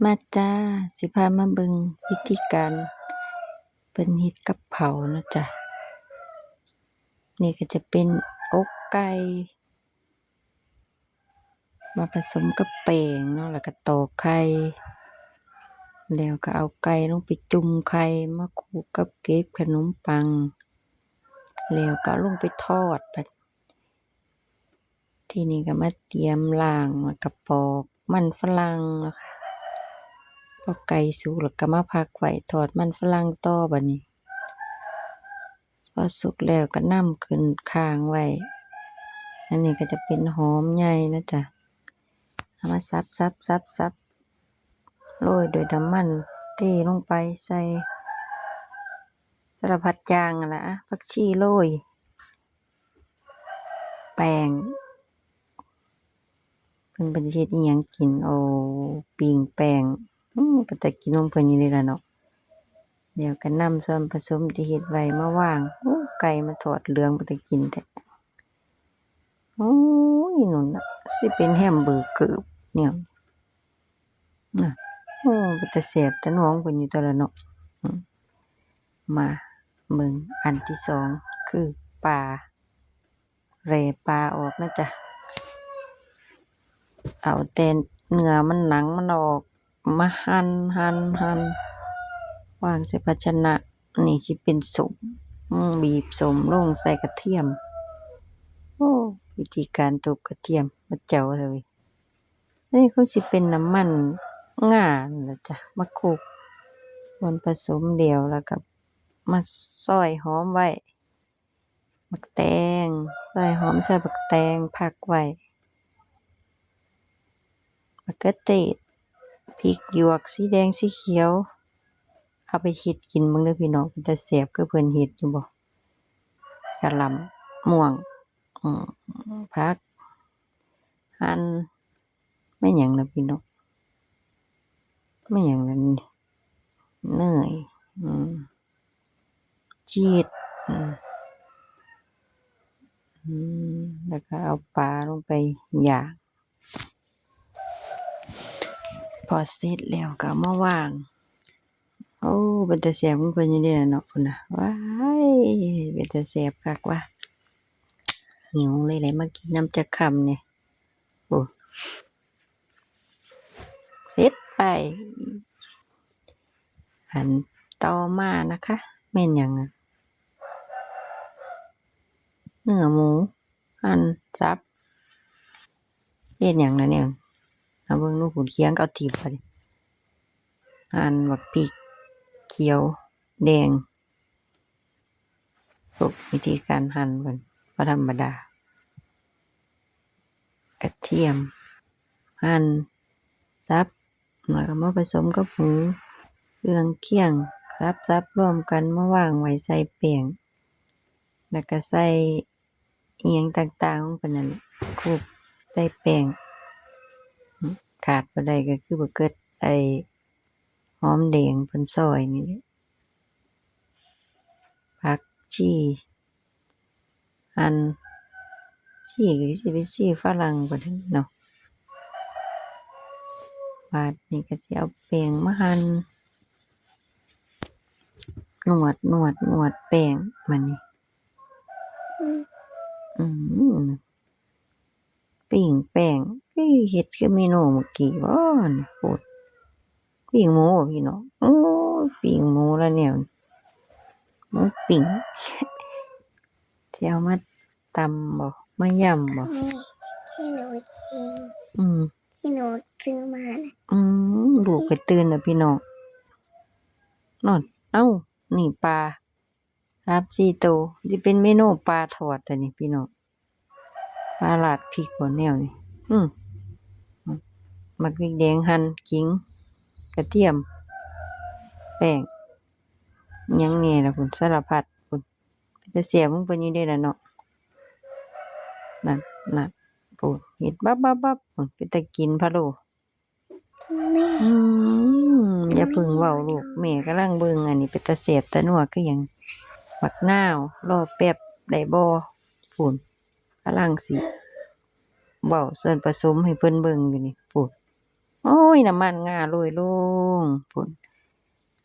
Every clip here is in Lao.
ມາຈ້າ ຊິພາມາເບິ່ງວິທີການເພິ່ນເຮັດກັບເຂົ້າເນາະຈ້າ. ນີ້ກໍຈະເປັນອົກໄກ່ ມາປະສົມກັບແປ້ງເນາະ ແລ້ວກໍຕອກໄຂ່ ແລ້ວກໍເອົາໄກ່ລົງໄປຈຸ່ມໄຂ່ ມາຄູ່ກັບເກັບຂະໜົມປັງ ແລ້ວກໍເອົາລົງໄປທອດ. ບັດ ທີນີ້ກໍມາຕຽມລ້າງ ແລ້ວກໍປອກມັນຝຣັ່ງເນາະ ພໍໄກ່ສຸກແລ້ວກໍມາພັກໄວ້ ທອດມັນຝຣັ່ງຕໍ່. ບັດນີ້ ພໍສຸກແລ້ວກໍນຳຂຶ້ນຄ້າງໄວ້. ອັນນີ້ກໍຈະເປັນຫອມໃຫຍ່ນະຈ້ະ ເອົາມາສັບໆໆໆ ໂລຍດ້ວຍນ້ຳມັນ ເທລົງໄປໃສ່ ສາລະພັດຢ່າງຫັ້ນລະ ອະ ຜັກຊີໂລຍ ແປ້ງ ເພິ່ນ ເພິ່ນຊິເຮັດອີ່ຫຍັງກິນ? ໂອ້ ປີ້ງແປ້ງ ອື ເປັນຕາກິນຂອງເພິ່ນຢູ່ເດລະເນາະ. ແລ້ວກໍນຳສ່ວນປະສົມທີ່ເຮັດໄວ້ມາວາງ. ໂອ້ ໄກ່ມາທອດເຫຼືອງ ເປັນຕາກິນແທ້. ໂອ້ຍ ນັ້ນນະ ຊິເປັນແຮມເບີເກີແນວນີ້ນະ. ໂອ້ ເປັນຕາແຊບຕາໜ່ວງເພິ່ນຢູ່ຕົວະລະເນາະ. ອື ມາເບິ່ງອັນທີສອງ ຄືປາ ແລ່ປາອອກນະຈ໊ະ ເອົາແຕ່ເນື້ອມັນ ໜັງມັນອອກ ມາຫັ່ນ ຫັ່ນ ຫັ່ນ ວາງໃສ່ພາຊະນະ. ນີ້ຊິເປັນສົ້ມ ອື ບີບສົ້ມລົງໃສ່ກະທຽມ. ໂອ້ ວິທີການຕົບກະທຽມ ມາເຈົ້າເລີຍ. ນີ້ຄົງຊິເປັນນ້ຳມັນງານລະຈ້ະ ມາຄົກສ່ວນປະສົມດຽວ ແລ້ວກໍມາຊອຍຫອມໄວ້. ໝາກແຕງ ຊອຍຫອມ ໃສ່ໝາກແຕງ ພັກໄວ້. ໝາກເຂືອເທດ ພິກຫຍວກ ສີແດງ ສີຂຽວ ເອົາໄປເຮັດກິນເບິ່ງເດີພີ່ນ້ອງ ເປັນຕາແຊບຄືເພິ່ນເຮັດຢູ່ບໍ່? ກະຫຼ່ຳມ່ວງ ອື ຜັກ ຫັ່ນ ແມ່ນຫຍັງລະພີ່ນ້ອງ? ແມ່ນຫຍັງລະນີ້? ເນີຍ ອື ຈີດ ອື ອື ແລ້ວກໍເອົາປາລົງໄປຢ່າງ. ພໍເສັດແລ້ວກໍເອົາມາວາງ. ໂອ້ ເປັນຕາແຊບຂອງເພິ່ນຢູ່ເດລະເນາະ ພຸ້ນນະ. ວ້າຍ ເປັນຕາແຊບຄັກວ່າ ຫິວເລີຍ ໄດ້ມາກິນນຳຈັກຄຳນີ້. ໂອ້ ເສັດໄປ. ອັນຕໍ່ມານະຄະ ແມ່ນຫຍັງນະ? ເນື້ອໝູ ຫັ່ນສັບ. ເຮັດຫຍັງລະແນວນີ້? ເອົາເບິ່ງດູ ພຸ້ນ ຄຽງເຂົາຖິ້ມບາດນີ້. ຫັ່ນບັກພິກຂຽວແດງ. ໂອ້ ວິທີການຫັ່ນເພິ່ນບໍ່ທຳມະດາ. ກະທຽມ ຫັ່ນ ສັບ ແລ້ວກໍມາປະສົມກັບໝູ ເຄື່ອງຄຽງ ສັບໆ ລວມກັນ ມາວາງໄວ້ໃສ່ແປ້ງ ແລ້ວກໍໃສ່ອີ່ຫຍັງຕ່າງໆຂອງເພິ່ນນັ້ນ ຄົບໃສ່ແປ້ງ. ຂາດບໍ່ໄດ້ກໍຄືບັກເກີດ ໄອ້ ຫອມແດງເພິ່ນຊອຍນີ້ແຫຼະ. ຜັກຊີ ຫັ່ນ ຊີກໍຊິເປັນຊີຝຣັ່ງພຸ້ນເນາະ. ບາດນີ້ກໍຊິເອົາແປ້ງມາຫັ່ນ ນວດ ນວດ ນວດແປ້ງ ບາດນີ້ ອືມ ອືມ ປີ້ງແປ້ງ ເອີ ເຮັດຄືເມນູມື້ກີ້ບໍ? ໂອ້ ປີ້ງໝູພີ່ນ້ອງ. ໂອ້ຍ ປີ້ງໝູລະແນວນີ້ ໝູປີ້ງ ຊິເອົາມາຕຳບໍ? ມາຢຳບໍ? ນີ້ ຂີ້ໜູຄິງ ອືມ ຂີ້ໜູຊື້ມານະ. ອືມ ລູກໄປຕື່ນແລ້ວພີ່ນ້ອງ. ນັ້ນ ເອົ້າ ນີ້ປາ ສາມສີ່ໂຕ ຊິເປັນເມນູປາທອດແລ້ວນີ້ພີ່ນ້ອງ. ປາລາດພິກບໍ່ແນວນີ້? ອືມ ໝາກພິກແດງ ຫັ່ນ ຂີງ ກະທຽມ ແປ້ງ ຫຍັງແດ່ລະພຸ້ນ ສາລະພັດພຸ້ນ. ເປັນຕາແຊບຂອງເພິ່ນຢູ່ເດລະເນາະ. ນັ້ນ ນັ້ນ ພຸ້ນ ເຮັດບັບໆໆ ພຸ້ນ ເປັນຕາກິນພະໂລ. ແມ່ ອືມ ຢ່າເພິ່ງເວົ້າລູກ ແມ່ກຳລັງເບິ່ງ ອັນນີ້ເປັນຕາແຊບຕານົວຄືຫຍັງ. ໝາກນາວ ລໍແປັບໄດ້ບໍ່? ພຸ້ນ ກຳລັງຊິເວົ້າສ່ວນປະສົມໃຫ້ເພິ່ນເບິ່ງຢູ່ນີ້ ພຸ້ນ. ໂອ ໂອ້ຍ ນ້ຳມັນງາໂລຍລົງພຸ້ນ.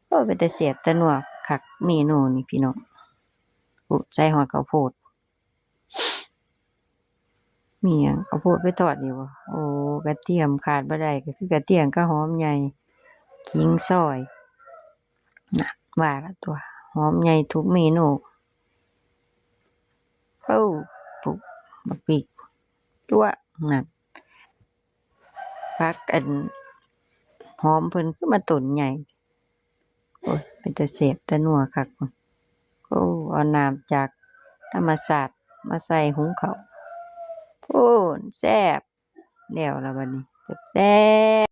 ໂອ້ຍ ເປັນຕາແຊບຕານົວຄັກເມນູນີ້ພີ່ນ້ອງ. ໂອ້ ໃສ່ຮອດເຂົ້າໂພດ. ມີຫຍັງ ເອົາໂພດໄປທອດຢູ່ບໍ່? ໂອ້ ກະຕຽມຂາດບໍ່ໄດ້ກໍຄືກະຕຽມກັບຫອມໃຫຍ່ ຂີງຊອຍ. ນະ ວ່າລະຕົວະ ຫອມໃຫຍ່ທຸກເມນູ. ໂອ້ ປຸກ ບັກພິກ ຕົວະ ນັ້ນ. ຜັກອັນຫອມເພິ່ນຄືມາຕົ້ນໃຫຍ່. ໂອ້ຍ ເປັນຕາແຊບຕານົວຄັກ. ໂອ້ ເອົານ້ຳຈາກທຳມະຊາດມາໃສ່ຫຸງເຂົ້າ. ໂອ້ ແຊບ. ແລ້ວລະບັດນີ້ ແຊບ.